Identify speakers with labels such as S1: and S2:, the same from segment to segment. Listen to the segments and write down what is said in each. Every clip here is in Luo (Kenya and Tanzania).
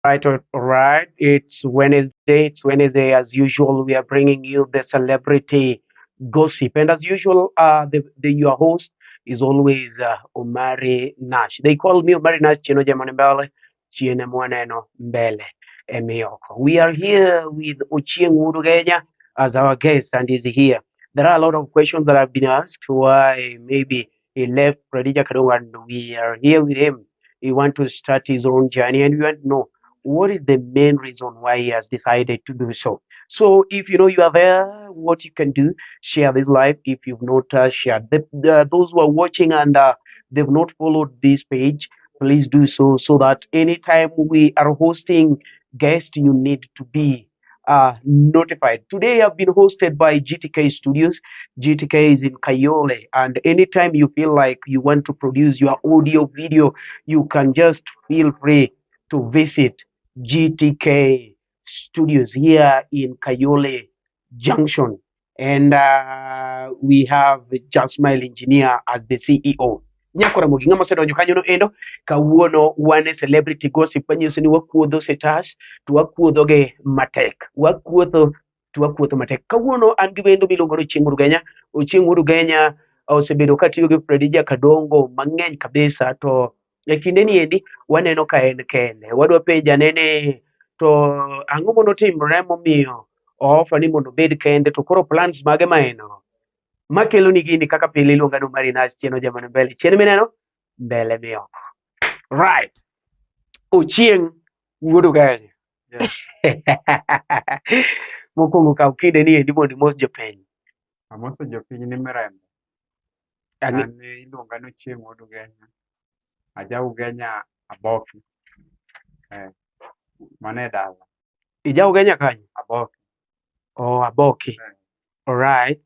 S1: Right, all right. It's Wednesday. It's Wednesday. As usual, we are bringing you the celebrity gossip. And as usual, the your host is always Omari Nash. They call me Omari Nash Chino Jamani Mbele, Chiene Mwaneno Mbele, Emioko. We are here with Ochieng Urugenya as our guest, and he's here. There are a lot of questions that have been asked why maybe he left Pradija Kadongo, and we are here with him. He want to start his own journey, and we want to know what is the main reason why he has decided to do so. So if you know you are there, what you can do, share this live. If you've not shared, those who are watching and they've not followed this page, please do so, so that anytime we are hosting guests, you need to be notified. Today I've been hosted by GTK Studios. GTK is in Kayole, and anytime you feel like you want to produce your audio, video, you can just feel free to visit GTK Studios here in Kayole Junction. And we have Jasmile Engineer as the CEO. Nyakora mogi ng'ama osedonjo kanyo no endo kawuono wan e celebrity gossip manyiso ni wakuodho setas to wakuodho gi matek, wakuotho to wakuotho matek. Kawuono an gi wendo miluongo ni Ochieng Urugenya. Ochieng Urugenya osebedo katiyo gi Fredija Kadongo mang'eny kabisa, to e kinde ni endi waneno ka en kende. Wadwa penjo ane ni to ang'o manotimore momiyo oofa ni mondo obed kende, to koro plans mage ma en go makelo ni gini. Kaka pile iluonga ni Omari Nash Chieno jamani mbele chien mineno mbele mioko. Right, Ochieng wuod Ugenya.
S2: Yes.
S1: Mokwongo kaw kinde ni endi mondo imos jopiny.
S2: Amoso jopiny ni Mirembe. An iluonga ni Ochieng wuod Ugenya. Aja Ugenya Aboki. Mano e dala.
S1: Ija Ugenya kanye?
S2: Aboki.
S1: Oh, Aboki.
S2: Eh.
S1: Alright.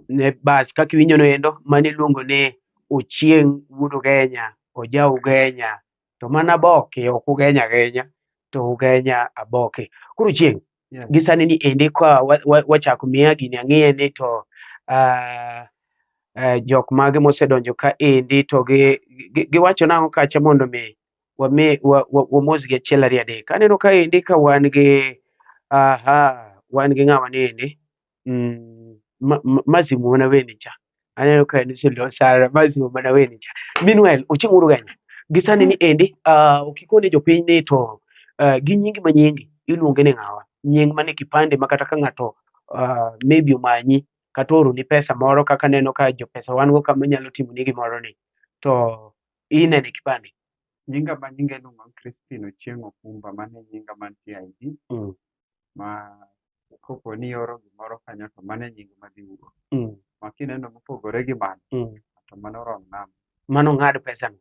S1: Ne bas kaka iwinjo no endo mano iluongo ni Ochieng wuod Ugenya, oja Ugenya. To mana Aboki ok Ugenya Genya, to Ugenya Aboki. Koro Ochieng,
S2: Yes.
S1: gi sani ni endi ka wachako miya gini ang'iye ni to jok mage mosedonjo ka endi to giwacho nang'o kacha mondo mi wami wamosgi achiel ariyo adek. Aneno ka endi ka wan gi aha, wan gi ng'ama ni endi Mazimu mana weni cha. Aneno ka en Sara Mazimu mana weni cha. Meanwhile, Ochieng Urugenya, gi sani ni endi ok ikone jopiny ni to gi nyingi ma nyingi iluonge ni ng'awa? Nying mane kipande ma kata ka ng'ato maybe omanyi kata ooroni pesa moro, kaka aneno ka jopesa wan go kama nyalo timoni gimoro ni to inene e kipande.
S2: Nyinga ma nyinga iluongo ni Crispin Ochieng Okumba, mano e nyinga mantie e ID. Ma kopo ni ioro gimoro kanyo to mano e nying madhi wuok. Ma kineno mopogore gi mano, to mano wrong number.
S1: Mano ng'ad pesa no.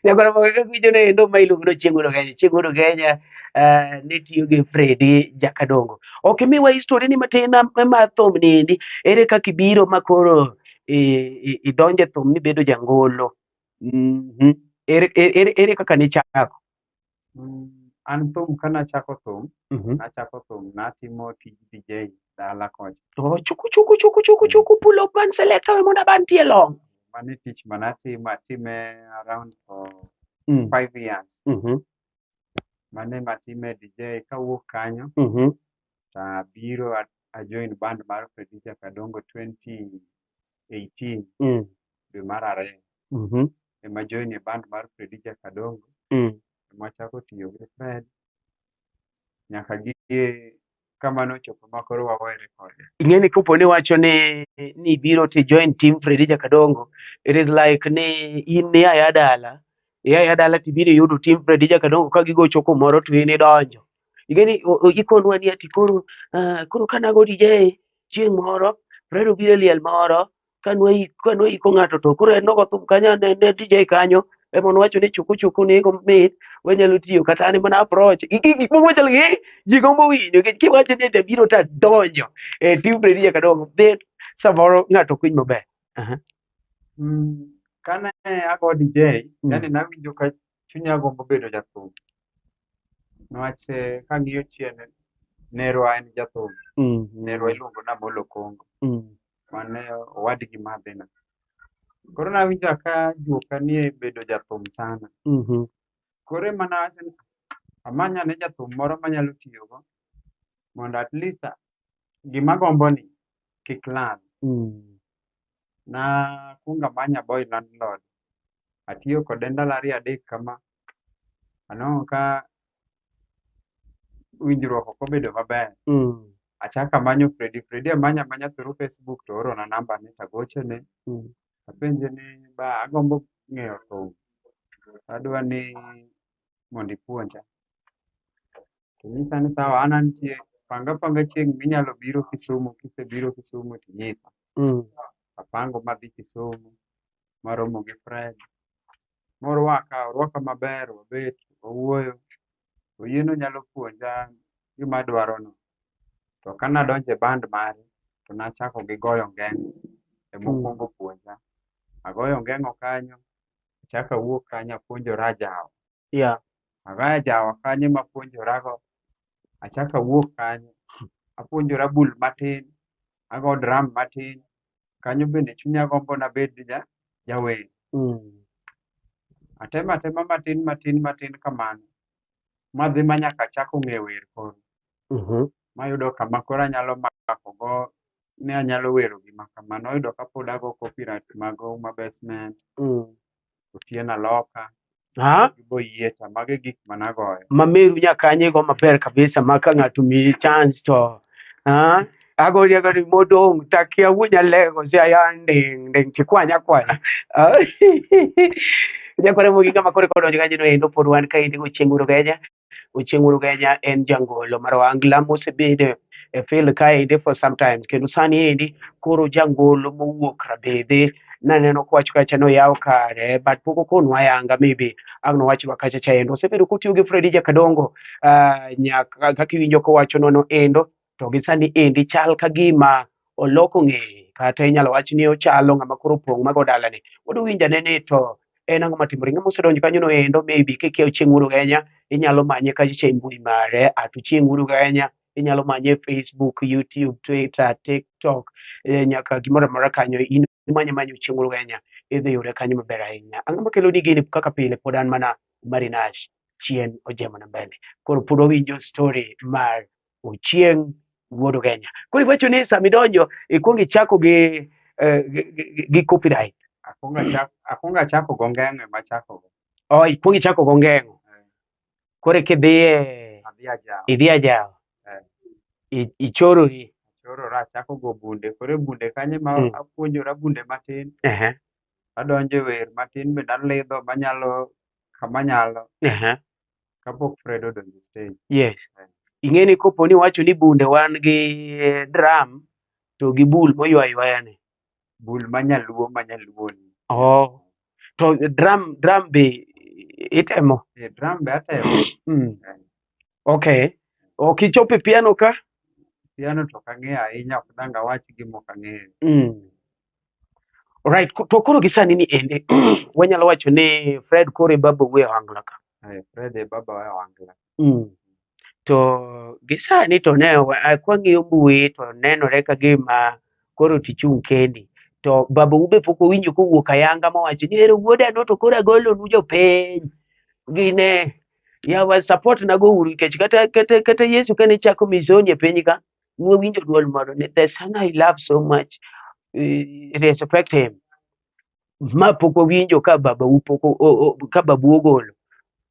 S1: Nyakwara mogo kaka winjo no endo ma iluongo ni Ochieng Urugenya. Ochieng Urugenya ne tiyo gi Fredi Jakadongo. Ok imiwa history ni matin mar thum ni endi. Ere kaka ibiro ma koro idonjo e thum mibedo jangolo? Ere kaka nichako?
S2: An thum kanachako thum, nachako thum natimo tij DJ dala kocha.
S1: Oh, chuku chuku chuku chuku chuku pull up man selector we mondo abantie long.
S2: Mano e tich manatimo, atime around for 5 years. Mano ema atime DJ. Kawuok kanyo, to abiro a join band mar Fredija Kadongo 2018 dwe mar ariyo. Ema join e band mar Fredija Kadongo. Ema achako tiyo gi Fred nyaka gi kama nochopo ma koro wawere kode.
S1: Ing'e ni kopo ni wacho ni ibiro to join team Fredija Kadongo, it is like ni in ia dala, ia dala tibiro iyudo team Fredija Kadongo ka gigocho kumoro to in idonjo. Ing'e ni ikonwa ni ati koro koro kanago DJ chieng' moro Fred obiro e liel moro kanwa iko ng'ato to koro en nogo thum kanyo ne DJ kanyo ema nowacho ni chuku chuku ni go mit wanyalo tiyo kata an mana approach gik moko machalo gi ji gombo winjo nikech kiwacho ni abiro to adonjo e team Fredija Kadongo, then samoro ng'ato ok winj maber. Aha.
S2: Kane ago DJ, yani nawinjo ka chunya gombo bedo jathum. Niwach kang'iyo chien, nerwa en jathum. Nerwa iluongo ni Amolo Kongo. Mane owadgi madhina. Koro nawinjo ka juoka nie bedo jathum sana. Koro ema nawacho ni amany ane jathum moro manyalo tiyogo mondo at least gima agombo ni kik lal. Nakwongo amanyo aboy landlord, atiyo kode ndalo ariyo adek kama, anwang'o ka winjruok ok obedo maber. Achako amanyo Freddy, Freddy amanyo amanya through Facebook to oorona namba ne tagochone. Apenje ni ba agombo ng'eyo thum, adwa ni mondo ipuonja. To onyisa ni sawa an antie, pang apanga chieng' minyalo biro Kisumu, kisebiro Kisumu tinyisa. Apango madhi Kisumu, maromo gi Fred. Morwaka, orwaka maber, wabet, wawuoyo. Oyie ni onyalo puonja gima adwarono. To kanadonjo e band mare, to nachako gi goyo ongeng'o. Emokwongo puonja. Agoyo ongeng'o kanyo, achako awuok kanyo apuonjora ajawa. Agoyo ajawa kanyo ema apuonjorago. Achako awuok kanyo, apuonjora bul matin, ago drum matin. Kanyo bende chunya gombo nabed jawer. Atemo atema matin matin matin kamano, madhi ma nyaka achako ng'e wer koro. Mayudo kama koro anyalo mako go ni anyalo wero gima kama. Noyudo kapod ago copyright mag Ouma Basement, Otieno Aloka,
S1: Ha?
S2: gi Boyieta. Mago e gik managoyo.
S1: Ma meru nyakanye go maber kabisa ma ka ng'ato miyi chance to ha? Agori agori modong' takia wuonya lego si aya nding nding tikwanya kwanya. Ah. Nyakwara mogi kama kore kodonjo kanyo no endo pod wan kaendi gi Ochieng' Urugenya. Ochieng' Urugenya en jangolo mar ohangla mosebedo e field kaendi for some times kendo sani endi koro jangolo mowuok Rabedhe naneno kowacho kacha noyaw kare but pok okonwa ayanga maybe ang' nowachwa kacha cha endo osebedo kotiyo gi Freddy Jakadongo nyaka kaka iwinjo kowacho nono endo to gi sani endi chal ka gima oloko ng'eye kata inyalo wach ni ochalo ng'ama koro opong' mago dalane. Wadwa winjo ane ni to en ang'o matimore. Ng'ama osedonjo kanyo no endo maybe kikia Ochieng' Urugenya inyalo manye kacha cha e mbui mare at Ochieng' Urugenya inyalo manye e Facebook, YouTube, Twitter, TikTok nyaka gimoro amora kanyo in imanye manya Ochieng' Urugenya idhi yude kanyo maber ahinya. Ang'o makelo ni gini kaka pile pod an mana Marinash chien ojemo na mbele. Koro pod wawinjo story mar Ochieng' wuod Ugenya. Koro iwacho ni sama idonjo ikwongo ichako gi copyright.
S2: Akwongo achako go ongeng'o ema achako go.
S1: Oh, ikwongo ichako go ongeng'o. Koro kidhiye
S2: Adhi ajawa.
S1: idhi ajawa. Ichorori.
S2: Achorora achako go bunde. Koro e bunde kanyo ema apuonjora bunde matin. Adonjo e wer matin bende alidho manyalo kama nyalo. Kapok Fred odonjo e stage.
S1: Yes. Ing'e ni kopo ni iwacho ni bunde wan gi drum to gi bul moywa ywaya ni.
S2: Bul manyaluo manyaluo ni.
S1: Oh. To drum be itemo?
S2: Drum be atemo.
S1: Okay. Ok ichopo e piano ka?
S2: Piano to ok ang'eyo ahinya, ok dang' awach gima ok ang'eyo.
S1: Alright, to koro gi sani ni ende wanyalo wacho ni Fred koro e baba wuoyo ohangla ka.
S2: Fred e baba wa e ohangla.
S1: To gi sani to ne kwang'iyo mbui to nenore ka gima koro tichung' kendi. To babau be pok owinjo kowuok ayanga mowacho ni ero wuoda no to koro agolonu jopiny. Gine yawa support nago uru nikech kata Yesu kane chako misoni e piny ka nwawinjo duol moro ni the son I love so much respect him. Ma pok wawinjo ka babau pok ka babu ogolo.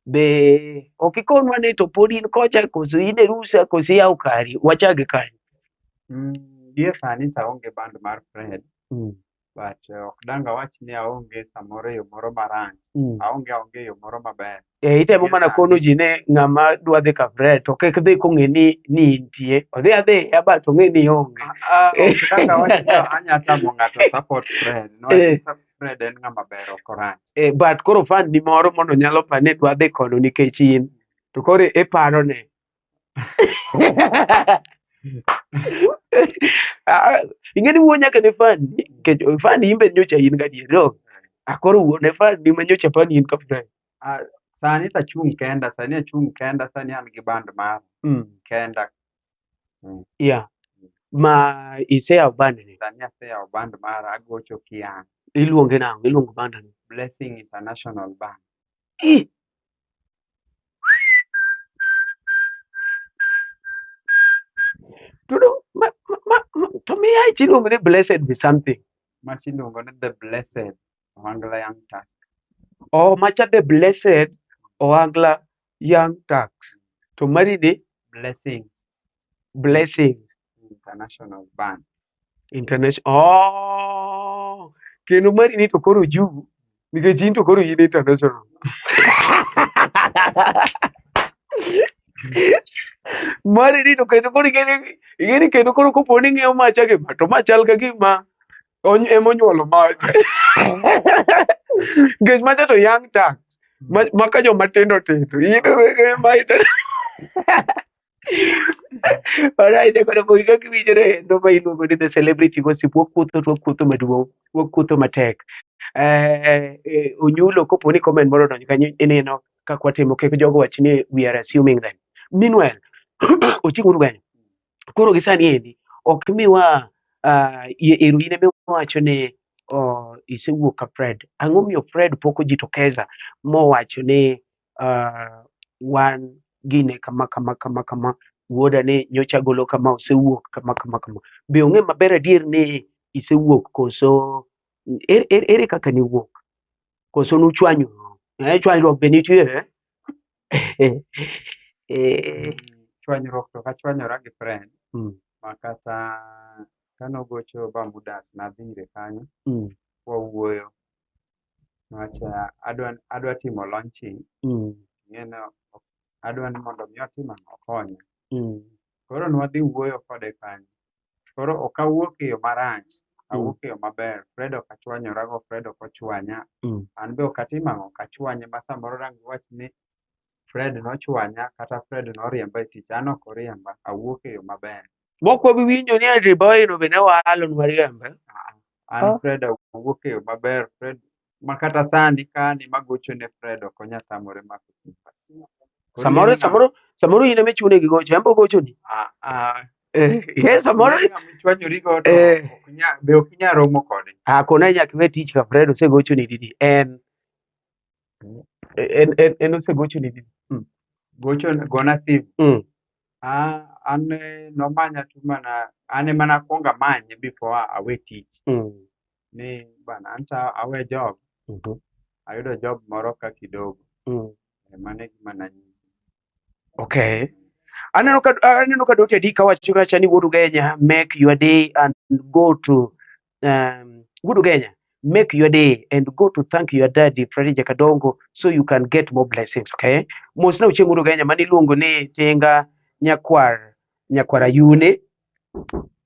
S1: Be ok ikonwa ni to pod in kocha koso in e rusa koso iyawo kari wachak gi kanyo.
S2: Gie sani to aonge band mar Fred. But ok dang' awach ni aonge samoro e yo moro marach. Aonge aonge e yo moro maber.
S1: Itemo mana kono ji ni ng'ama dwa dhi ka Fred to kik dhi kong'e ni intie. Odhi adhiya but ong'e ni ionge.
S2: Ok dang' awach ni anya tamo ng'ato support Fred. Niwach Fred en ng'ama ber ok orach.
S1: But koro fan ni moro mondo nyalo pa ni dwa dhi kono nikech in. To koro iparo ne. Ing'e ni wuo nyaka ne fan ni, nikech fan in be nyocha in gadier dong. Koro wuo ne fan ni ma nyocha pani in ka Fred.
S2: Sani to achung' kenda, sani achung' kenda, sani an gi band mara kenda.
S1: Yeah. Ma iseyawo band ni?
S2: Sani aseyawo band mara agocho kian.
S1: Iluonge nang'o? Iluongo band ni?
S2: Blessing International Band.
S1: Eh! To do, ma, ma, ma, ma, to miya ich iluongo ni blessed be something.
S2: Macha iluongo ni The Blessed Ohangla Young Tusk.
S1: Oh, macha The Blessed Ohangla Young Turks. To mari ni
S2: Blessings
S1: Blessings
S2: International Band.
S1: International. Oh, kendo mari ni to koro juu nikech in to koro in international. Mari ni to kendo koro ing'eni kendo koro kopo ni ing'iyo macha gi ma to ma chal ka gima ema onyuolo macha. Nikech macha to Young Turks ma ka joma tindo tindo. In to ma Alright, koro bogi kaka iwinjore endo ma iluongo ni the celebrity gossip wakuotho to wakuotho maduong', wakuotho matek. Onyulo kopo ni comment moro odonjo kanyo ineno kaka watimo kik jogo wach ni we are assuming them. Meanwhile, Ochieng' Uru koro gi sani endi ok miwa ero in ema iwacho ni oh, isewuok ka Fred. Ang'o miyo Fred pok ojitokeza mowacho ni wan gine kama kama kama kama wuoda ni nyocha golo kama osewuok kama kama kama. Be ong'e maber adier ni isewuok koso ere kaka niwuok? Koso nuchwanyo? Chwanyruok be nitie eh?
S2: Chwanyruok to ok achwanyora gi Fred ma kata kanogocho Bermudas nadhi ire kanyo wawuoyo nowacho adwa timo launching ing'eni adwa ni mondo mi otim ang'o okonya. Koro nwadhi wuoyo kode kanyo. Koro ok awuok e yo marach, awuok e yo maber. Fred ok achwanyorago, Fred ok ochwanya. An be ok atimo ang'o, ok achwanye ma samoro dang' iwach ni Fred nochwanya kata Fred noriemba e tich. An ok oriemba, awuok e yo maber.
S1: Mok wabi winjo ni ati boy no be ne walo nwariembe.
S2: An Fred awuok e yo maber. Fred ma kata sani ka ni magocho ne Fred ok onyal tamore mako simba. Koro
S1: Samoro
S2: ing'e ni
S1: samoro samoro in ema ichune gi gocho, en be ogochoni. Eh, samoro
S2: ing'e ng'ama ichwanyorigo to ok inya- be ok inyal romo kode.
S1: Ah, kona nyaka iwe tich ka Fred osegochoni didi. En osegochoni didi.
S2: Gocho gona simu. An nomanya tu mana an ema nakwongo amanye before awe tich. Ni bana an to awe job, ayudo job moro ka kidogo. Mano e gima nanyise.
S1: Okay. Aneno ka Doti Adika wacho kacha ni Wuod Ugenya make your day and go to Wuod Ugenya make your day and go to thank your daddy Freddy Jakadongo so you can get more blessings, okay? Mosna Ochieng' Wuod Ugenya mane iluongo ni Tinga nyakwar nyakwar Ayune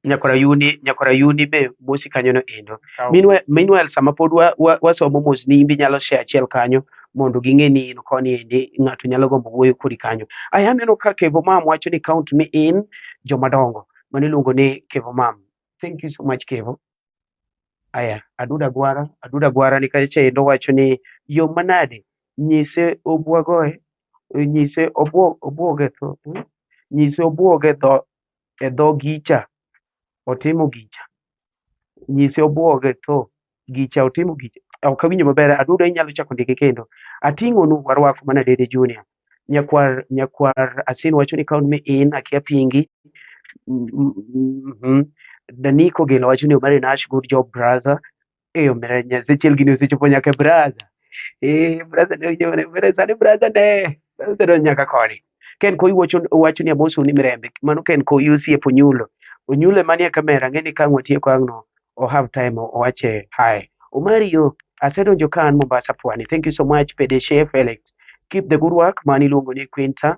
S1: nyakwar Ayuni nyakwar Ayuni be mosi kanyo no endo.
S2: Kawo
S1: Meanwhile,
S2: mos.
S1: meanwhile sama pod wasomo mos ni imbe inyalo share achiel kanyo mondo ging'e ni in koni endi ng'ato nyalo gombo wuoyo kodi kanyo. Aya aneno ka Kevo Mam wacho ni count me in jomadongo mano iluongo ni Kevo Mam. Thank you so much Kevo. Aya, Aduda Gwara ni kacha endo wacho ni yo manade nyise obwagoe nyise obwog obwoge tho nyise obwoge dho e dho gicha otimo gicha nyise obwoge tho gicha otimo gicha ok awinjo maber Aduda inyalo chako ndike kendo ating'onu warwako mana Dede Junior nyakwar nyakwar Asin wacho ni count me in akia pingi. Daniko Geno wacho ni Omari Nash good job brother. Omera Nyasaye gini osechopo nyaka e brother. Brother ne winjo ne sani brother ne brother donjo nyaka koni. Ken Koi wacho ni amoso ni Mirembe. Mano Ken Koi osiep Onyulo. Onyulo ema nie kamera ng'e ni ka ang' watieko ang' no o have time owache hi. Omari yo asedonjo ka an Mombasa Pwani. Thank you so much Pedeshe Felix. Keep the good work. Mano iluongo ni Quinta.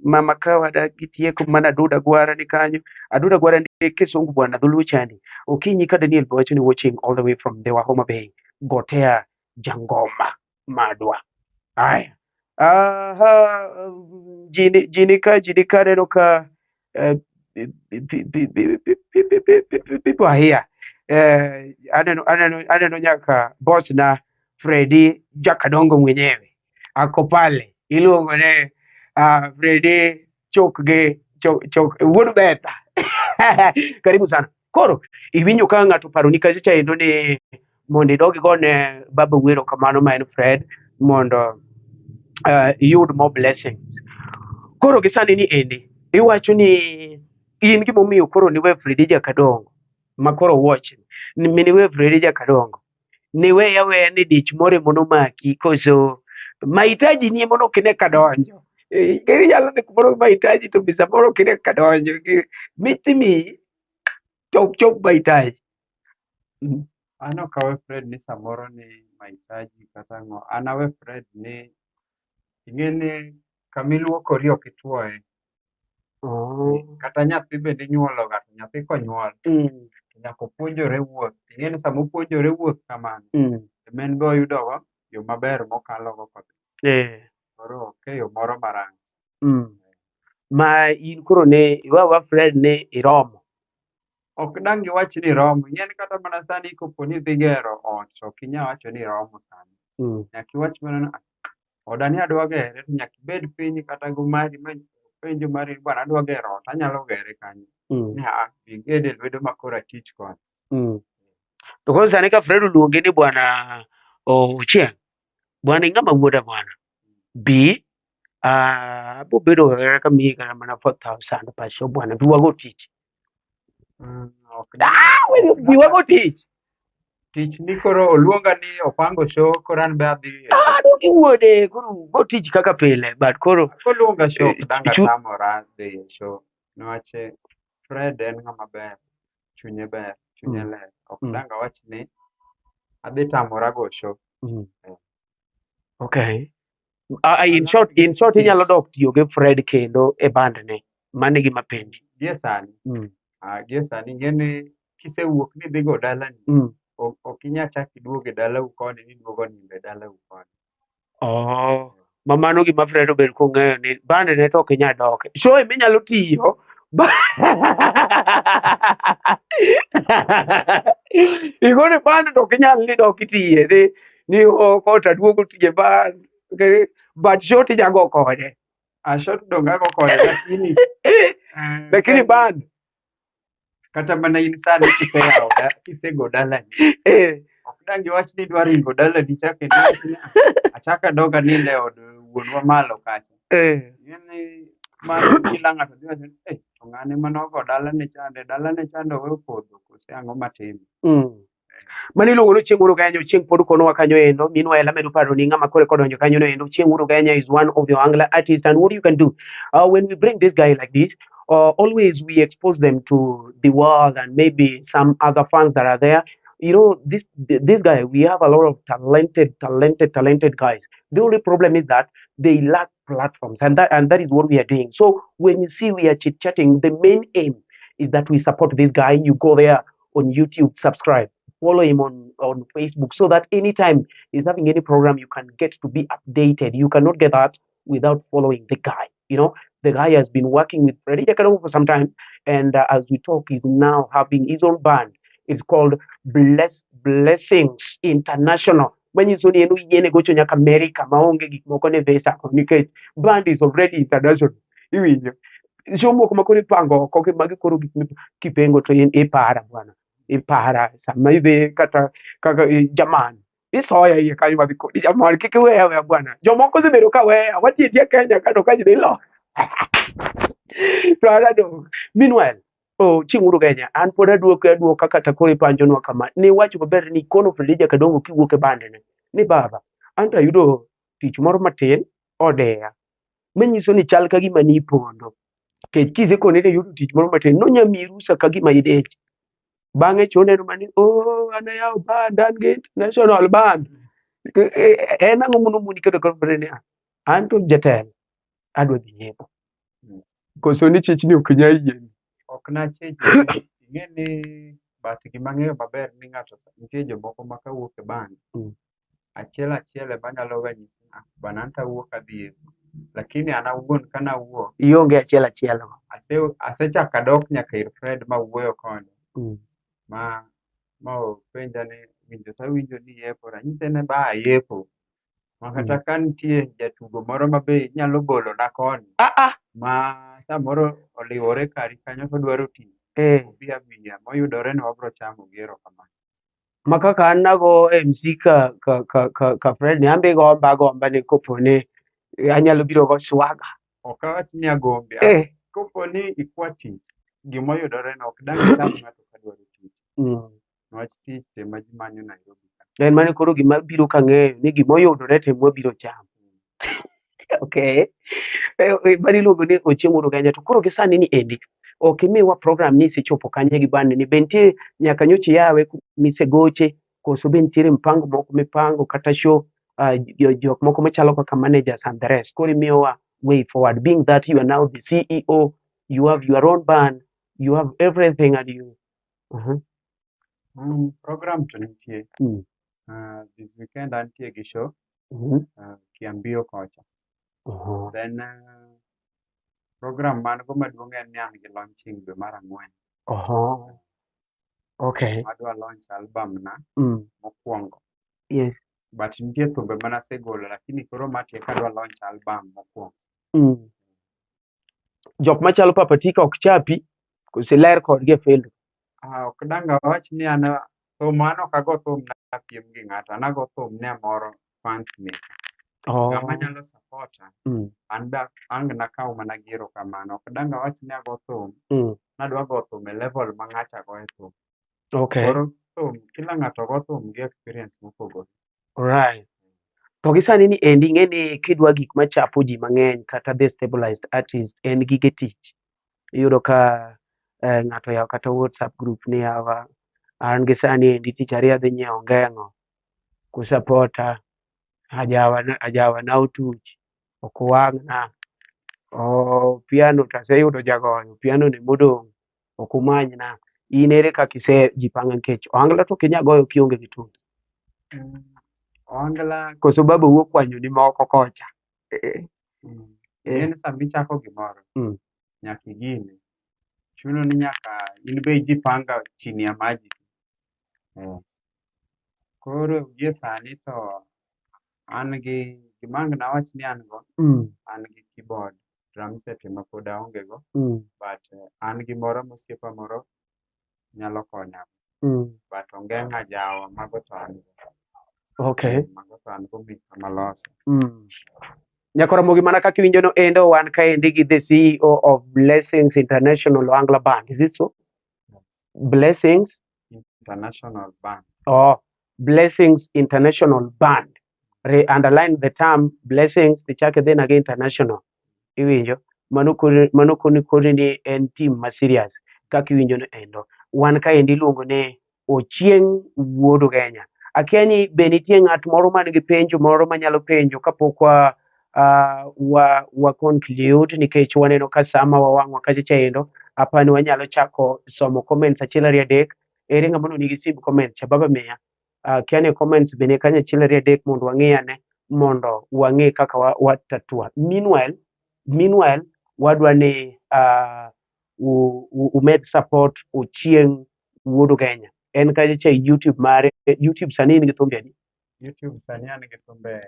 S1: Mama kawada gitieko mana Aduda Gwara ni kanyo. Aduda Gwara ni kisungu bwana dholuo chandi. Okinyi ka Daniel be wacho ni watching all the way from Ndhiwa Homa Bay. Gotea Jangoma Madwa. Aya. Aha, jini ka neno ka people are here. Aneno nyaka boss na Freddy Jakadongo mwenyewe ako pale iluongo ne Freddy Chokge Cho, cho, wuod Betha. Karibu sana. Koro iwinjo ka ng'ato paroni kacha cha endo ni mondo idog igone baba wero kamano ma en Fred mondo iyud more blessings. Koro gi sani ni endi iwacho ni in gimomiyo koro niwe Fredi Jakadongo ma koro watch ni miniwe Fredi Jakadongo niwe aweya ni dich moro ema nomaki koso mahitaji ni ema ok ine kadonjo. Eh, inyalo dhi kumoro gi mahitaji to pesa moro ok ine kadonjo. Mich imiyi to ok chop mahitaji.
S2: An ok awe Fred ni samoro ni mahitaji kata ang'o. An awe Fred ni ing'e ni kamiluokori ok ituoye.
S1: Oh.
S2: Kata nyathi bende inyuolo ga to nyathi konyuol to nyaka opuonjore wuoth. Ing'e ni sama opuonjore wuoth kamano, ema en be oyudogo yo maber mokalogo kodhi. Koro ok e yo moro marach.
S1: Ma in koro ne iwe aweya Fred ni iromo.
S2: Ok dang' iwach ni iromo. Ing'e ni kata mana sani kopo ni idhi gero ot, to ok inyal wacho ni iromo sani. Nyaka iwach mana ni "Ah, oda ni adwa gere" to nyaka ibed piny kata gi mari ma penj mari ni bwana adwa gero ot, anyalo gere kanye? Ni aa, igede e lwedo ma kor achich koni.
S1: To koro sani ka Fred oluongi ni bwana Ochieng', bwana ing'ama wuoda bwana, bi abo bedo kata kamiyi kata mana 4000 per show bwana, bi wago tich.
S2: Ok
S1: Ah, bi wago tich.
S2: Tich ni koro oluonga ni opango show koro an be adhi e show.
S1: Ah, dok iwuode koro go tich kaka pile, but koro
S2: Koluonga show ok dang' atamora dhi e show. Niwach Fred en ng'ama ber, chunye ber, chunye ler. Ok dang' awach ni adhi tamora go show.
S1: Okay. In short inyalo dok tiyo gi Fred kendo e band ne. Mano e gima penji.
S2: Gie sani, gie sani ing'e ni kisewuok ni idhi go dalani, ok inyal chak iduog e dalau koni ni iduogo nindo e dalau koni.
S1: Oh, ma mano gima Fred obed kong'eyo ni band ne to ok inyal doke. Show ema inyalo tiyo. Igone band to ok inyal ni dok itiye ni oko to aduogo tiye band. Okay. But show to inya go kode.
S2: Ah, show to donge ago kode lakini
S1: Lakini band
S2: kata mana in sani kiseyawo kisego dalani ok dang' iwach ni idwa ringo dalani cha kendo iwach ni "Ah, achak adog anind e od wuonwa malo kacha. Ing'e ni mano kila ng'ato dhi wacho ni eh, to ng'ane manogo dalane chande dalane chande owe opodho kose ang'o matime.
S1: Mano iluongo ni Ochieng' Wuod Ugenya. Ochieng' pod konowa kanyo endo. Meanwhile, amedo paro ni ng'ama kore kodonjo kanyo no endo. Ochieng' Wuod Ugenya is one of the Ohangla artists. And what you can do, when we bring this guy like this, always we expose them to the world and maybe some other fans that are there. You know, this guy, we have a lot of talented, talented, talented guys. The only problem is that they lack platforms, and that is what we are doing. So when you see we are chit chatting, the main aim is that we support this guy. You go there on YouTube, subscribe, follow him on Facebook, so that anytime he's having any program, you can get to be updated. You cannot get that without following the guy. You know, the guy has been working with Freddie Jakadongo for some time, and as we talk, he's now having his own band. It's called Blessings International. Manyiso ni en oyiene gocho nyaka America maonge gik moko ne visa nikech band is already international. Iwinjo? Show moko ma koro ipango oko gi magi koro gik kipengo to in ipara bwana. Ipara sama idhi kata kaka jaman isoya iye kanyo madhi kodi jaman kik iweya weya bwana. Jomoko osebedo ka weya watiyo atiya Kenya ka to ka ji dhi loka. To an adong'. Meanwhile, oh, chieng' Wuod Ugenya, an pod aduoke aduoka kata koro ipanjonwa kama. Niwacho maber ni kono Freddie Jakadongo kiwuok e bandene. Ni baba, an to ayudo tich moro matin odeya. Manyiso ni chal ka gima nipondo. Nikech kisekone ni iyudo tich moro matin, nonya miyi rusa ka gima idich. Bang'e cho oneno mana ni, oh, an ayawo band, an gi international band. En ang'o monomoni keto kod ni an to jatelo, adwa dhi nyiepo. Koso ni chich ni ok nyal yieni.
S2: Ok nachich ing'e ni but gima ang'eyo maber ni ng'ato nitie jomoko ma kawuok e band achiel achiel ema nyalo ga nyisi ni ah bana anto awuok adhi yepo. Lakini an awuon kanawuok
S1: Ionge achiel achiel.
S2: Asechako adok nyaka ir Fred mawuoyo kode ma openja ni winjo to awinjo ni iyepo anyise ni ba ayepo ma kata ka nitie jatugo moro ma be inyalo bolona koni
S1: Ah ah.
S2: ma samoro oliwore kari kanyo to odwaro tich. Obi abiya, moyudore ni wabro chamo gi erokamano.
S1: Ma kaka an nago MC ka Fred ni an be gomba agomba ni kopo ni anyalo biro go swaga.
S2: Ok awach ni agombi. Kopo ni ikwa tich, gimoyudore no ok dang' itam ng'ato ka dwaro tich. Niwach tich ema ji manyo Nairobi ka.
S1: En mano koro gima biro kang'eyo ni gimoyudore to ema wabiro chamo. Okay. Mano iluongo ni Ochieng' Wuod Ugenya. To koro gi sani ni endi, ok imiwa program ni isechopo kanye gi band ni. Be nitie nyaka nyocha iyawe misegoche, koso be nitiere mpango moko mipango kata show jok moko machalo kaka managers and the rest. Koro imiyowa way forward, being that you are now the CEO, you have your own band, you have everything and you...
S2: Program to nitie. This weekend antie gi show Kiambio kocha. Then program man go maduong' en ni an gi launching dwe mar ang'wen. Adwa launch album na mokwongo. But nitie thumbe manasegolo lakini koro matiek adwa launch album mokwongo.
S1: Jok machalo Papa Tika ok chapi, koso iler kodgi e field?
S2: Ah, ok dang' awach ni an thum an ok ago thum napiem gi ng'ato, an ago thum ni amoro fans meka. Ng'ama nyalo supporta, an be ang' nakaw mana gi erokamano. Ok dang' awach ni ago thum, nadwa go thum e level ma ng'acha goye thum. Koro thum, kila ng'ato go thum gi experience mopogore.
S1: Right. To gi sani ni endi ing'e ni kidwa gik machapo ji mang'eny kata the stabilized artist en gige tich. Iyudo ka ng'ato oyawo kata WhatsApp group ni yawa an gi sani endi tich ariyo adhi nyiewo ongeng'o kusapota ajawa na otuch ok wang'na piano to aseyudo jagoyo piano ni modong' ok umanyna. In ere kaka isejipanga nikech ohangla to ok inyal goyo kionge gi tools.
S2: Ohangla
S1: koso baba wuok kwanyo ni moko kocha.
S2: Ing'e ni sama ichako gimoro nyaka igine. Chuno ni nyaka in be ijipanga chini ya maji. Koro gie sani to an gi gima ang' nawach ni an go, an gi keyboard, drum set ema pod aonge go, but an gi moro mosiepa moro nyalo konya. But ongeng'a jawa mago to an go. Mago to an go mika maloso.
S1: Nyakoromogi mana kaka iwinjo no endo wan kaendi gi the CEO of Blessings International Ohangla Band. Is it so? Blessings
S2: International Band.
S1: Oh, Blessings International Band. Re underline the term Blessings, the chake then again international. Iwinjo? Mano koni koni ni en team ma serious kaka iwinjo no endo. Wan kaendi iluongo ni Ochieng' Wuod Ugenya. Akia ni be nitie ng'at moro man gi penjo moro manyalo penjo kapok wa conclude nikech waneno ka sama wawang'wa kacha cha endo apani wanyalo chako somo comments achiel ariyo adek. Ere ng'ama nigi simb comments cha baba miya. Akia ni comments be ni kanyo achiel ariyo adek mondo wang'i ane mondo wang'e kaka wa tatua. Meanwhile wadwa ni umed support Ochieng' Wuod Ugenya. En kacha cha YouTube mare, YouTube sani in gi thumbe adi?
S2: YouTube sani an gi thumbe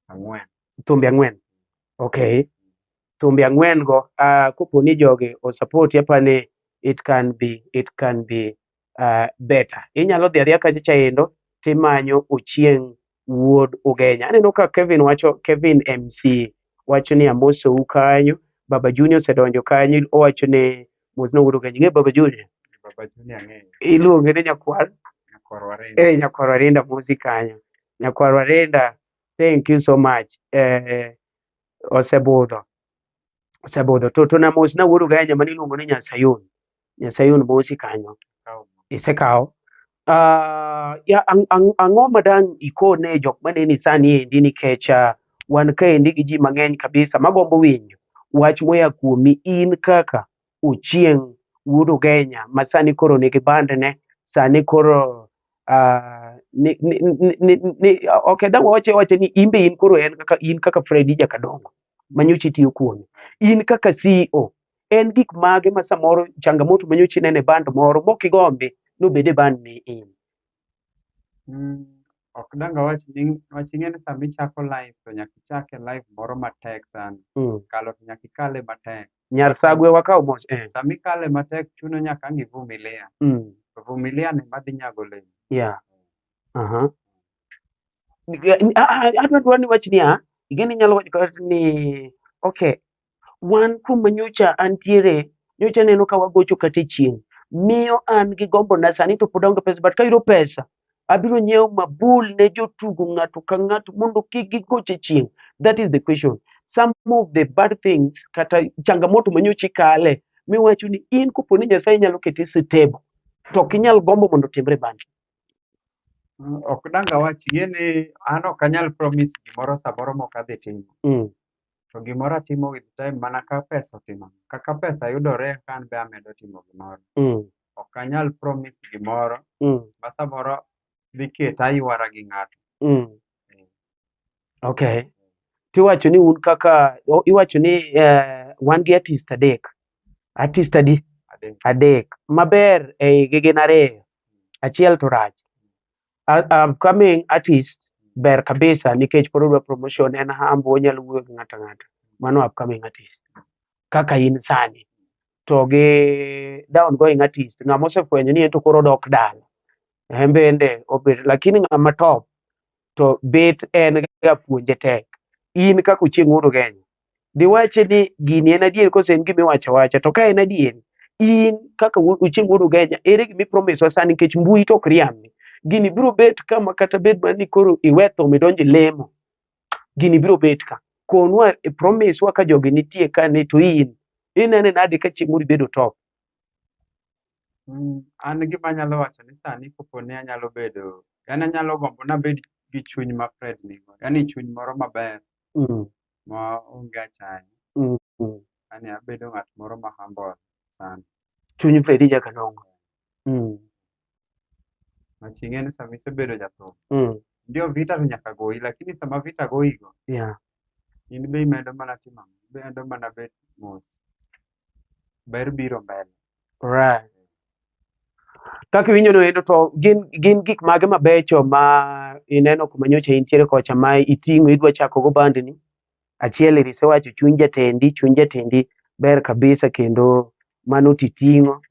S2: ang'wen.
S1: Thumbe ang'wen. Okay. Thumbe ang'wen go kopo ni jogi o support apani it can be better. Inyalo dhi adhiya kacha cha endo timanyo Ochieng' Wuod Ugenya. Aneno ka Kevin wacho, Kevin MC wacho ni amosou kanyo. Baba Junior osedonjo kanyo owacho ni mosna Wuod Ugenya. Ing'e Baba Junior?
S2: Baba Junior ang'eyo.
S1: Iluonge ni nyakwar?
S2: Nyakwar Warinda.
S1: Nyakwar Warinda mosi kanyo. Nyakwar Warinda, thank you so much. Osebudho. Osebudho. To na mosna Wuod Ugenya mane iluongo ni Nyasayun. Nyasayun mosi kanyo. Isekawo. Ang'o ma dang' ikone jok maneni sani endi nikech wan kaendi gi ji mang'eny kabisa magombo winjo wach moya kuomi in kaka Ochieng' Wuod Ugenya ma sani koro nigi bandne, sani koro ni ok dang' wawache wache ni in be in koro en kaka in kaka Freddy Jakadongo manyocha itiyo kuome. In kaka CEO en gik mage ma samoro changamoto manyocha ineno e band moro mokigombi nobed e band ni in?
S2: Ok dang' awach ni wach ing'e ni sama ichako life to nyaka ichak e life moro matek sana. Kalo to nyaka ikale matek.
S1: Nyar Sagwe wakaw mos. Eh.
S2: Sama ikale matek chuno nyaka ang' ivumilia. To vumilia ni ema dhi nyago olemo.
S1: Yeah. Aha. Adwa dwa ni wach niya, ing'e ni inyalo wacho kata ni okay, wan kuma nyocha antiere, nyocha aneno ka wagocho kata e chieng'. Miyo an gi gombo na sani to pod aonge pesa but kayudo pesa, abiro nyiewo mabul ne jotugo ng'ato ka ng'ato mondo kik gigoch e chieng'. That is the question. Some of the bad things kata changamoto ma nyocha ikale miwacho ni in kopo ni Nyasaye nyalo keti stable to ok inyal gombo mondo otimre bang'e.
S2: Ok dang' awach, ing'e ni an ok anyal promise gimoro samoro mok adhi timo. To gimoro atimo with time mana ka pesa otimo. Kaka pesa yudore ka an be amedo timo gimoro. Ok anyal promise gimoro ma samoro dhi keta aywara gi ng'ato.
S1: Okay. Tiwacho ni un kaka iwacho ni wan gi artist adek. Artist adi?
S2: Adek.
S1: Adek. Maber e igi gin ariyo. Achiel to rach. Upcoming artist ber kabisa nikech pod odwa promotion en humble onyalo wuoyo gi ng'ato ang'ata. Mano upcoming artist. Kaka in sani. To gi down going artist ng'ama osefwenyo ni en to koro odok dala. En bende obet lakini ng'ama top to bet en ga puonje tek. In kaka Ochieng' Wuod Ugenya, diwache ni gini en adier kose en gima iwacho awacha? To ka en adier, in kaka Ochieng' Wuod Ugenya, ere gima i-promise wa sani nikech mbui to ok riambi. Gini biro bet kama kata bed mana ni koro iwe thum idonjo e lemo. Gini biro bet ka. Konwa e promise wa ka jogi nitie ka ni to in inene nade ka chieng' moro ibedo top?
S2: An gima anyalo wacho ni sani kopo ni anyalo bedo, yani anyalo gombo nabed gi chuny ma Fred nigo, yani chuny moro maber ma onge achaya. Yani abedo ng'at moro ma humble sana.
S1: Chuny Fredi Jakalongo.
S2: Mach ing'e ni sama isebedo jathum, ndio vita to nyaka goyi, lakini sama vita goyi go, in be imedo mana timo ang'o? Imedo mana bet mos. Ber biro mbele.
S1: Right. Kaka iwinjo no endo to gin gik mage mabecho ma ineno kuma nyocha intiere kocha ma iting'o idwa chako go bandni? Achiel eri isewacho chuny jatendi, chuny jatendi ber kabisa kendo mano titing'o.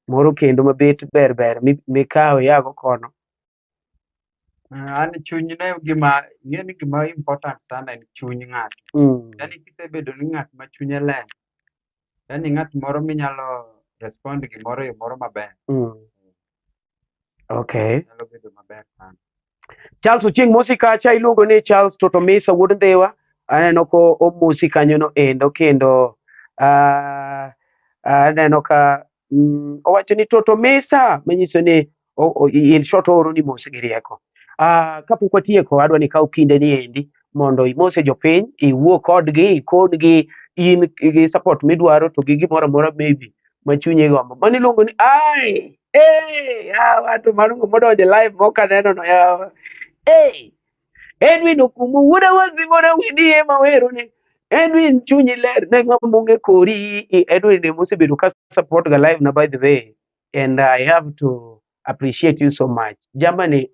S1: Moro kendo mabet ber ber mikawo iago kono.
S2: An chuny ne gima, ing'e ni gima important sana en chuny ng'ato. Yani kisebedo ni ng'at ma chunye ler, yani ng'at moro minyalo respond gimoro e yo moro maber.
S1: Okay.
S2: Nyalo bedo maber sana.
S1: Charles Ochieng' mosi kacha iluongo ni Charles Totomisa wuod Ndhiwa. Aneno ko omosi kanyo no endo kendo aneno ka owacho ni Totomisa manyiso ni in short ooro ni mos gi rieko. Kapok watieko adwa ni ikaw kinde ni endi mondo imose jopiny, iwuo kodgi, ikon-gi in gi support midwaro to gi gimoro amora maybe ma chunyi gombo. Mano iluongo ni ai eh yawa to mano ng'ama odonjo e live mok aneno no yawa. Eh Edwin Okumu wuoda wasimona wini ema werone. Edwin chunyi ler ne ng'ama onge kori. Edwin ema osebedo ka support ga live na by the way and I have to appreciate you so much. Jamani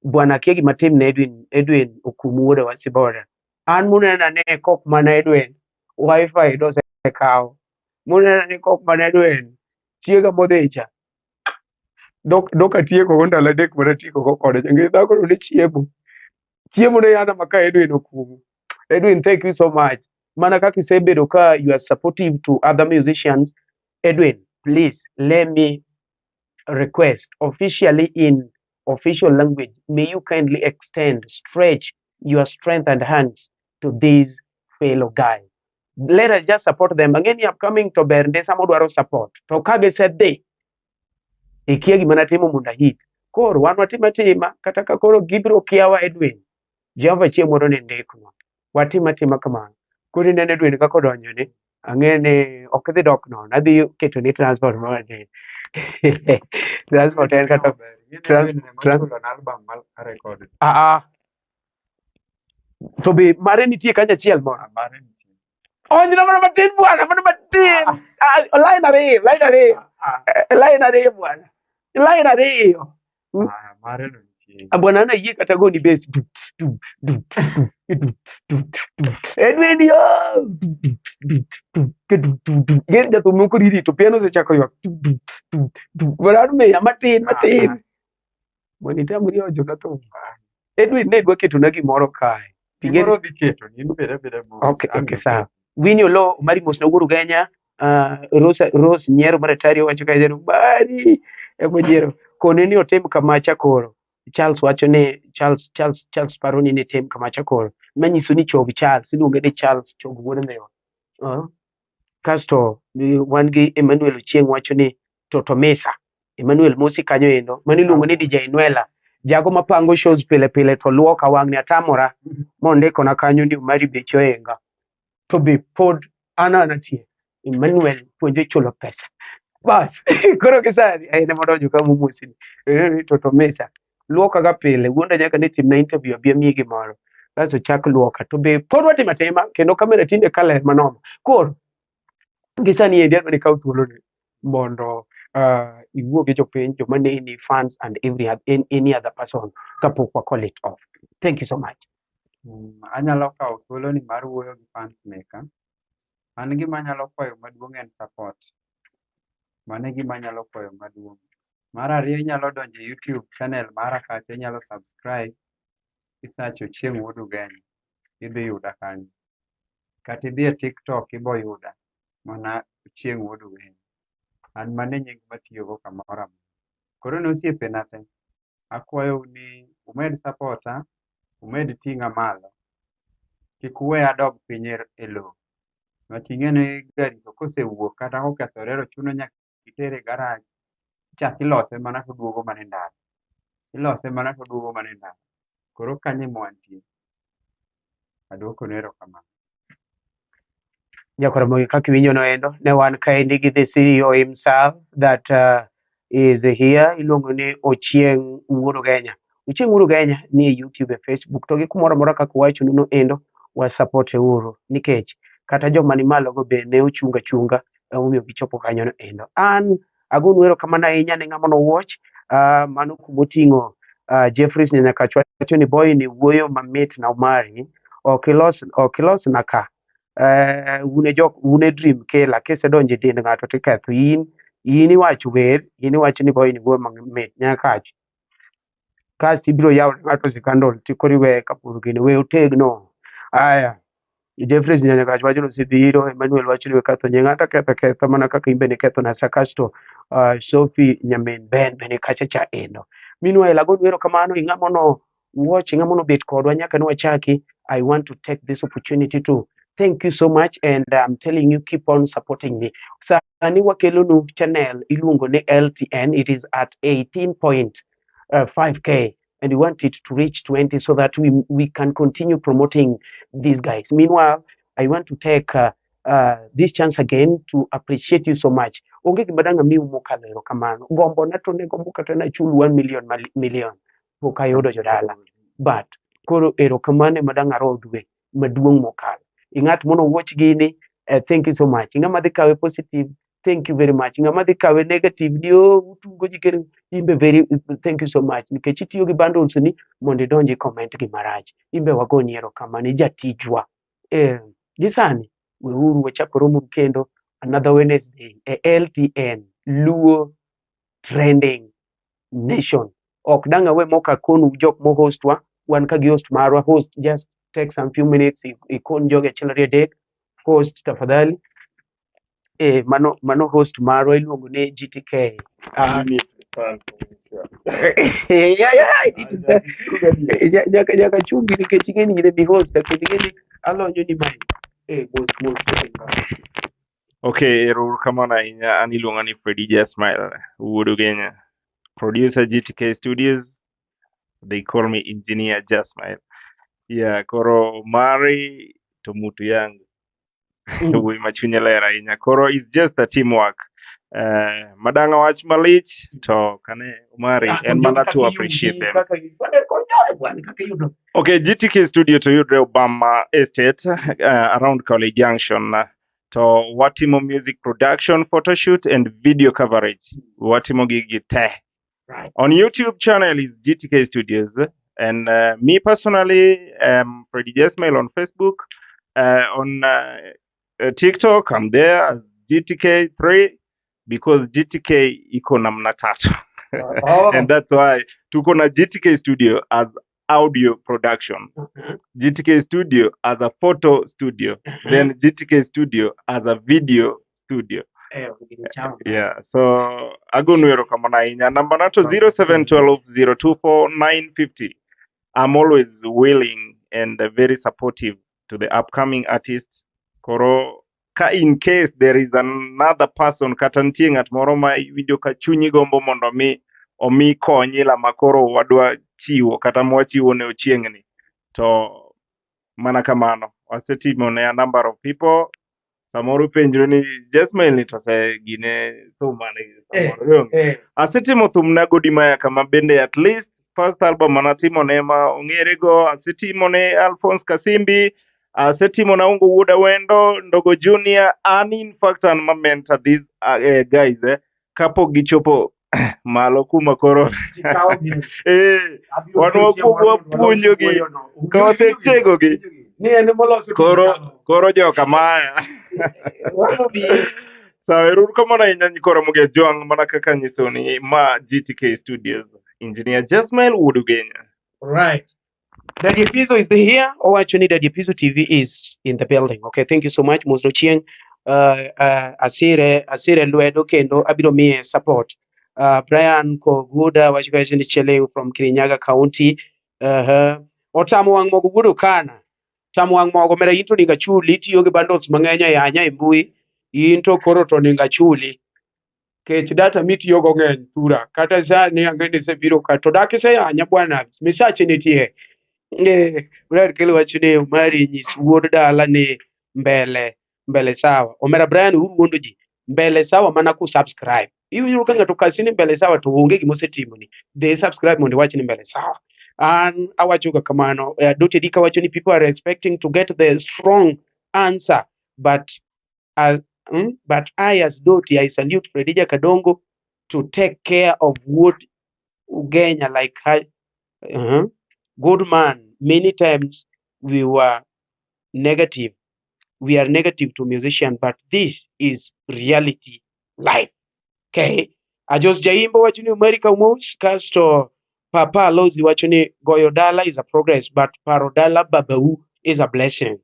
S1: bwana akia gima tim ne Edwin, Edwin Okumu wuoda Wasibora. An munena ne kok mana Edwin wifi dosekawo. Munena ni kok mana Edwin chiega modhicha. Dok atieko go ndalo adek mana atieko go kode. Ng'e dhako no ne chiemo. Chiemo ne yana maka Edwin Okumu. Edwin, thank you so much. Mana kaka isebedo ka you are supportive to other musicians. Edwin, please let me request officially in official language, may you kindly extend, stretch your strength and hands to these fellow guys. Let us just support them. Ang'e ni upcoming to ber ndi sama odwaro support. To ka gisedhi, ikia gima natimo mondo ahit. Koro wan watim atima, kata ka koro gibiro kiawa Edwin, Jehova chieng' moro ne ndiknwa. Watim atima kamano. Koro ineno Edwin kaka odonjo ni, ang'e ni ok idhi dok nono, adhi keto ni transport moro matin. Transport en kata ah ah. To be mare nitie kanyo achiel moro. Onyna mana matin bwana, mana matin. Ah, line ariyo, line ariyo. Line ariyo bwana. Line ariyo. Ah, bwana nayie kata goni bass du du du du. Edwin yo! Gin jathum moko riri to piano osechako ywak. Mar miya matin matin. Mondo itamri ojo ka thum. Edwin ne dwa ketona gimoro kae. Ting'e
S2: Gimoro dhi keto ni in bed abeda mos.
S1: Okay,
S2: Ang'
S1: okay, sawa. Winnie Oloo, Omari mos na wuor Ugenya, Rose, Rose nyiero maratari owacho ka jeno Omari emo nyiero. Kone ni otim kamacha koro. Charles wacho ni Charles Charles Charles paro ni nitim kamacha koro. Manyiso ni chog Charles, iluonge ni Charles chog wuod Ndhiwa. Kasto wan gi Emmanuel Ochieng wacho ni Toto Misa. Emmanuel Mosi kanyo endo. Mano iluongo ni DJ Nwela. Jago mapango shows pile pile to luoka wang'ni atamora mondikona kanyo ni Omari beche oinga. To be pod an anatie. Emmanuel puonjo chulo pesa. Bas, koro gisani en ema odonjo ka momosi ni. Toto Misa. Luoka ga pile, wuonda nyaka ni timna interview abi amiyi gimoro. Kasto chak luoka. To be pod watimo atima kendo kamera tinde kaler manoma. Koro gi sani endi adwa ni ikaw thuoloni mondo iwuo gi jopiny, joma neni, fans and every any other person kapok wa call it off. Thank you so much.
S2: Anyalo kawo thuoloni mar wuoyo gi fans meka. An gima anyalo kwayo maduong' en support. Mano e gima anyalo kwayo maduong'. Mar ariyo inyalo donjo e YouTube channel mara kacha inyalo subscribe i search Ochieng' Wuod Ugenya idhi yuda kanyo. Kata idhi e TikTok ibo yuda mana Ochieng' Wuod Ugenya. An mano e nying matiyogo kamoro amora. Koro ne osiepena te, akwayou ni umed support-a, umed ting'a malo. Kik uweya adog piny e lowo. Niwach ing'e ni gari to kosewuok kata kokethore to chuno nyaka itere e garaj, ichak ilose mana toduogo mana e ndara. Ilose mana toduogo mana e ndara. Koro kanyo ema wantie. Aduokonu erokamano.
S1: Jakoro kaka iwinjo no endo ne wan kaendi gi the CEO himself that is here iluongo ni Ochieng' Wuod Ugenya. Ochieng' Wuod Ugenya ni e YouTube e Facebook to gi kumoro amora kaka wachonu no endo wa support uru nikech kata joma ni malo go be ne ochung achunga emomiyo gichopo kanyo no endo. An agonu erokamano ahinya ne ng'ama no watch mano kumoting'o Jeffries Nyanyakach wacho ni boy ni wuoyo mamit na Omari ok ilos ok ilos na ka une jok une dream killer kisedonjo e dend ng'ato tiketho in in iwacho wer in iwacho ni boy ni wuoyo mamit Nyakach kasto ibiro yawo ne ng'ato scandal to koro iweye kapur gini we otegno aya Jeffries Nyanyakach wacho ni osebiro Emmanuel wacho ni we ketho nying ng'ato aketho aketha mana kaka in bende iketho na sa kasto Sophie nyamin Ben bende kacha cha endo meanwhile agonu erokamano ing'ama no watch ing'ama nobet kodwa nyaka ne wachaki I want to take this opportunity to thank you so much and I'm telling you keep on supporting me sani wakelonu channel iluongo ni LTN it is at 18.5k and we want it to reach 20 so that we can continue promoting these guys. Meanwhile, I want to take this chance again to appreciate you so much. Onge gima dang' amiu mokalo erokamano. Gombo na to ne gombo kata nachul 1 million million pok ayudo jodala. But koro erokamano ema dang' arodhwe maduong' mokalo. Ing'at mono watch gini, thank you so much. Ing'ama dhi kawe positive, thank you very much. Ng'ama dhi kawe negative ni oh utungo ji kendo imbe very thank you so much nikech itiyo gi bundles ni mondo idonj i comment gimarach. Imbe wagoni erokamano ijatijwa. Gi sani weuru wachak warom kendo another Wednesday e LTN Luo Trending Nation. Ok dang' awe mok akonu jok mo host wa, wan ka gi host marwa, host just take some few minutes ikon jogi achiel ariyo adek, host tafadhali. Mano, mano host marwa iluongo ni GTK.
S3: You need to stand for me, sure.
S1: Yeah, I need to stand. Nyaka nyaka chungi nikech ing'e ni in e host nikech ing'e ni alonyo ni mic. Mos mos.
S3: Okay, erokamano ahinya. An iluonga ni Freddy Jasmile, wuod Ugenya. Producer GTK Studios. They call me Engineer Jasmile. Yeah, koro Mari to mutu yangu. Wuoyi ma chunye ler ahinya. Koro it's just a teamwork. Madanga wach malich to kane Omari en mana to appreciate them. Okay, GTK Studio to yudre Obama Estate around College Junction. To watimo music production, photoshoot and video coverage. Watimo gigi te. On YouTube channel is GTK Studios. And me personally, Freddy Jesmail on Facebook, on TikTok, I'm there as GTK3 because GTK iko namna tatu.
S1: Oh.
S3: And that's why tuko na GTK Studio as audio production, GTK Studio as a photo studio, then GTK Studio as a video studio.
S1: Gini chamo.
S3: Yeah, so agonu erokamano ahinya. Namba na to 0712 024 950. I'm always willing and very supportive to the upcoming artists. Koro ka in case there is another person kata nitie ng'at moro ma iwinjo ka chunyi gombo mondo mi omi kony ila ma koro wadwa chiwo kata mwachiwo ne Ochieng' to mana kamano wasetimo ne a number of people samoro ipenjri ni Jesmail ni to se gine thum mane samoro donge? Asetimo thum na Godi Maya kama bende at least first album manatimo ne ma ong'ere go asetimo ne Alphonse Kasimbi asetimo na Ungo Wuod Awendo Ndogo Junior an in fact an ma mentor these guys kapok gichopo malo kuma koro
S1: Tikawo gi.
S3: eh,
S1: Abiro
S3: wan
S1: ketie
S3: wakuongo
S1: moro mondo walos
S3: wapuonjogi
S1: wuoyono.
S3: ka wasetegogi
S1: Ni en moloso
S3: koro
S1: tich
S3: koro joka maya
S1: Wano
S3: sawa ero kamano ahinya nyikwa Ramogi Ajwang' mana kaka nyiso ni ma GTK Studios Engineer Jasmail Wuod Ugenya.
S1: Right. Daddy Epizo is here. Oh, actually, Daddy Epizo TV is in the building. Okay, thank you so much, Mos Ochieng. Asire lwedo kendo abiro miye support. Brian Koguda wacho kacha ni Cheleu from Kirinyaga County. Otamo wang' mogo wuod Okana. Tamo wang' mogo mera in to onego achuli itiyo gi bundles mang'eny ayanya e mbui. In to koro to onego achuli. Kech data mitiyogo ng'eny thura. Kata sani ang'e ni isebiro ka to dak iseyanya bwana. Misache nitie. Brian Kelly wacho ni Omari nyis wuod dala ni mbele mbele sawa. Omera Brian uwuondo ji mbele sawa mana ku subscribe. Iwinjo ka ng'ato kasi ni mbele sawa to onge gima osetimoni. Dhi subscribe mondo iwach ni mbele sawa. An awacho ga kamano. Dotty Dika wacho ni people are expecting to get the strong answer but as but I as Dotty I salute Fredija Kadongo to take care of Wuod Ugenya like her, good man. Many times we were negative. We are negative to musician, but this is reality life. Okay. Ajos Jaimbo wacho ni America mos kasto Papa Alozi wacho ni goyo dala is a progress, but paro dala babau is a blessing.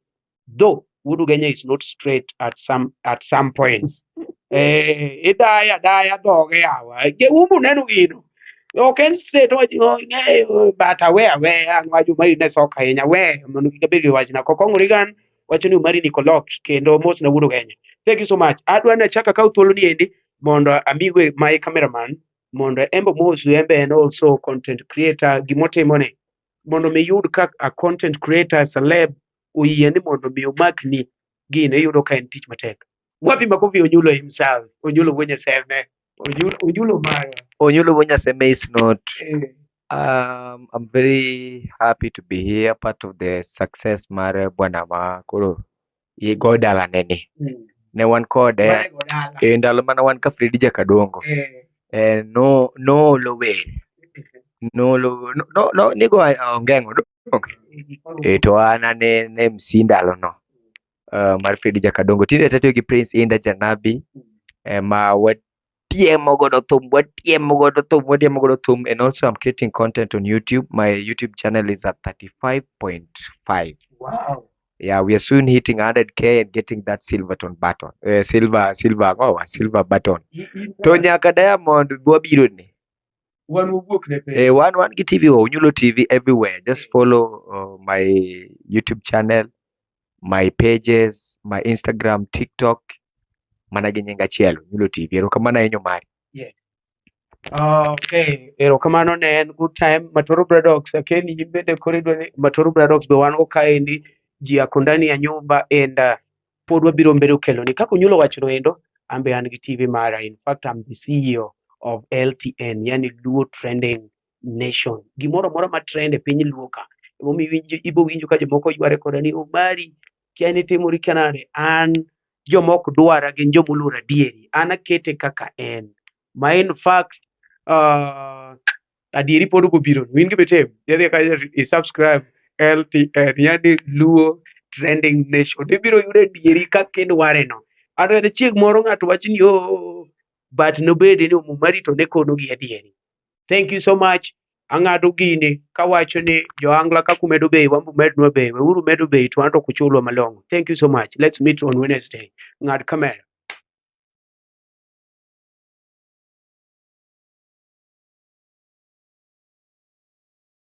S1: Though Wuod Ugenya is not straight at some points. Idaya daya dhoge yawa. Je umbu neno gino. Ok en straight wacho oh, ng'eyo but awe awe ang wacho Omari ne sok ahinya we mondo kik abed gi wachna. Kokong Regan wacho ni Omari niko locked kendo mos na Wuod Ugenya. Thank you so much. Adwa ni achak akaw thuolo ni endi mondo amiwe my cameraman mondo embe omosu embe en also content creator gimotimo ni mondo mi yud ka a content creator celeb oyie ni mondo mi omakni gino iyudo ka en tich matek. Wapi makofi Onyulo himself, Onyulo wuo Nyaseme, Onyulo, Onyulo mara.
S4: Onyulo Wuonyaseme is not. I'm very happy to be here, part of the success mar bwana ma koro go dalane ni. Ne wan kode
S1: Mae go dala.
S4: E ndalo mane wan ka Fredi Jakadongo. No noolo wer. Noolo no nigo ongeng'o donge. To an ane ne MC ndalono mar Fredi Jakadongo. Tinde tatiyo gi Prince Indah Janabi ema watiemo godo thum, watiemo godo thum, watiemo godo thum and also I'm creating content on YouTube. My YouTube channel is at 35.5.
S1: Wow.
S4: Yeah, we are soon hitting 100K and getting that silverton button. Silver, oh, silver button. To nyaka Diamond wabiro ni.
S1: Wan wawuok ne piny.
S4: Wan gi TV wa Onyulo TV everywhere. Just follow my YouTube channel, my pages, my Instagram, TikTok, mana gi nying achiel, Onyulo TV. Erokamano ahinya Omari.
S1: Yes. Okay, erokamano ne en good time. Matoro Bradox, akeni in bende koro idwa ni Matoro Bradox be wan go kaendi, ji ako ndani ya nyumba and pod wabiro mbele keloni. Kaka Onyulo wachono endo, an be an gi TV mara. In fact, I'm the CEO of LTN, yani Luo Trending Nation. Gimoro amora ma trend e piny Luo ka. Emomiyo ibo winjo ka jomoko yware koda ni Omari, kia ni timori kia nade. An joma ok dwara gin joma oluoro adieri. An akete kaka en. Ma in fact, Adieri pod ok obiro. In gima itim, idhi kanyo i subscribe LTN, yani Luo Trending Nation. Ibiro yudo adieri kaka idware no. Ato kata chieng' moro ng'ato wach ni oh, but nobedi ni Omumari to ne kono gi adieri. Thank you so much. Ang'ado gini kawacho ni jo-Angla kaka umedo bei, wan be umednwa bei. Weuru medo bei to wan to ok uchulwa malong'o. Thank you so much. Let's meet on Wednesday. Ng'ad camera.